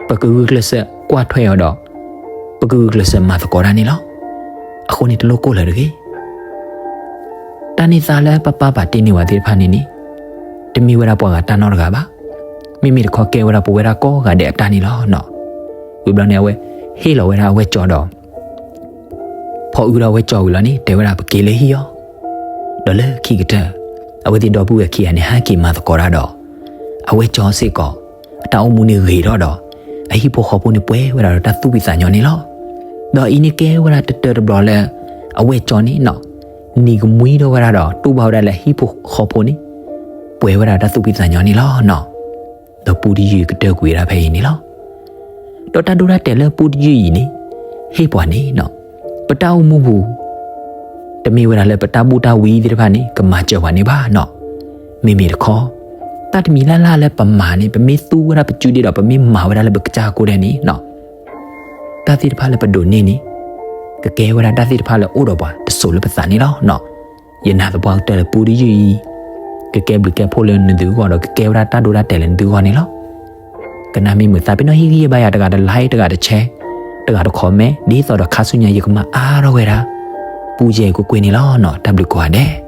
ပကဂုာ်ကျဲးစၢးကွၢ်ထွဲအီၤဒီး ပကဂုာ်ကျဲးစၢးမၤသကိးတၢ်န့ၣ်လီၤ. အဃိန့ၣ်တလိၣ်ကိၢ်လၢၤတဂ့ၤ. တၢ်န့ၢ်သါလၢပပၢ်ပာ်တ့ၢ်န့ၢ်ဝဲသ့ၣ်တဖၣ်န့ၣ်န့ၣ် တမ့ၢ်ဝဲဒၣ်ပှၤဂၤတၢ်နီတဂၤဘၣ်. မ့မ့ၢ်တခီကဲဝဲဒၣ်ပဝဲဒၣ်ကိးဂၤဒဲးအတၢ်န့ၣ်လီၤနီၤ. ဝံၤဘျီန့ၣ် အဝဲဟ့ၣ်လီၤဝဲဒၣ်အဝဲၢ်ကၠီဒီး ဖိးအုဒီးအဝဲၢ်ကၠီဝံၤလီၤန့ၣ် တဲဝဲဒၣ်ပက့ၤလၢဟံၣ်အီၤ, ဒီးလၢခံကတၢၢ် အဝဲသ့ၣ်ဒီပုၢ်ဝဲၢ်ခံဂၤန့ၣ် ဟဲက့ၤမၤသကိးတၢ်ဒီး အဝဲၢ်ကၠီစ့ၢ်ကီး အတၢ်အိၣ်မူန့ၣ်ဂ့ၤထီၣ်ဒီး အဟံၣ်ဖိဃီဖိန့ၣ်ပှဲၤဝဲဒၣ်ဒီးတၢ်သူၣ်ဖှံသးညီန့ၣ်လီၤ. ဒီးအံၤန့ၣ်ကဲဝဲဒၣ်တတၢၢ်တဘျီလၢ အဝဲၢ်ကၠီန့ၣ်နီၤ နံၤကမှံထီၣ်ဝဲဒၣ်ဒီး တူၢ်ဘၣ်ဝဲဒၣ်လၢအဟံၣ်ဖိဃီဖိန့ၣ် ပှဲၤဝဲဒၣ်တၢ်သူၣ်ဖှံသးညီန့ၣ်လီၤ. ဒီးပူတယုၢ်အံၤကတၢၢ်ကွံာ်ဝဲဒၣ်ဖဲအံၤန့ၣ်လီၤ. ဒီးတၢ်ဒိတၢ်တဲာ်လၢပူတယုၢ်အံၤန့ၣ် ဟ့ၣ်ပှၤန့ၣ်နီၤ ပတၢ်အိၣ်မူပူၤ တမ့ၢ်ဝဲဒၣ်လၢပတၢ်ဘူၣ်တၢ်ဝံသ့ၣ်တဖၣ်န့ၣ် ကမၤစၢၤပှၤန့ၣ်ဘၣ်နီၤ. မ့မ့ၢ်တခီ တၢ်တမံၤလၢ်လၢ်လၢပမၤန့ၣ် ပမ့ၢ်သူဝဲဒၣ်ပစုဒ့ဒီး ပမ့ၢ်မၤဝဲဒၣ်လၢပကစၢ်ကိးဒဲးန့ၣ်နီၤ တၢ်သ့ၣ်တဖၣ်လၢပဒိးန့ၢ်န့ၣ် ကကဲဝဲဒၣ်တၢ်သ့ၣ်တဖၣ်လၢအိၣ်ဒီးပှၤတစိၤလၢပသးန့ၣ်လီၤ. ယနာ်သပှၢ်ကတၢၢ်လၢပူတယုၢ်အံၤ ကကဲဘျုးကဲဖှိၣ်လၢနသုဂီၢ်ဒီး ကကဲဝဲဒၣ်တၢ်ဒိတၢ်တဲာ်လၢနသုဂီၢ်န့ၣ်လီၤ. ကနၣ်မ့ၢ်မုာ်သးပ့ၤနီၣ်ဟ့ၣ်ဂံၢ်ဟ့ၣ်ဘါယၤ တဂၤတlike တဂၤတshare တဂၤတcomment ဒ်သိးဒီးခါဆူညါယကမၤအါထီၣ်ဝဲဒၣ် ပူၤယဲၢ်ကွ့ၢ်ကွ့ၢ်န့ၣ်လီၤနီၤ. တၢ်ဘျုးကိးဂၤဒဲး.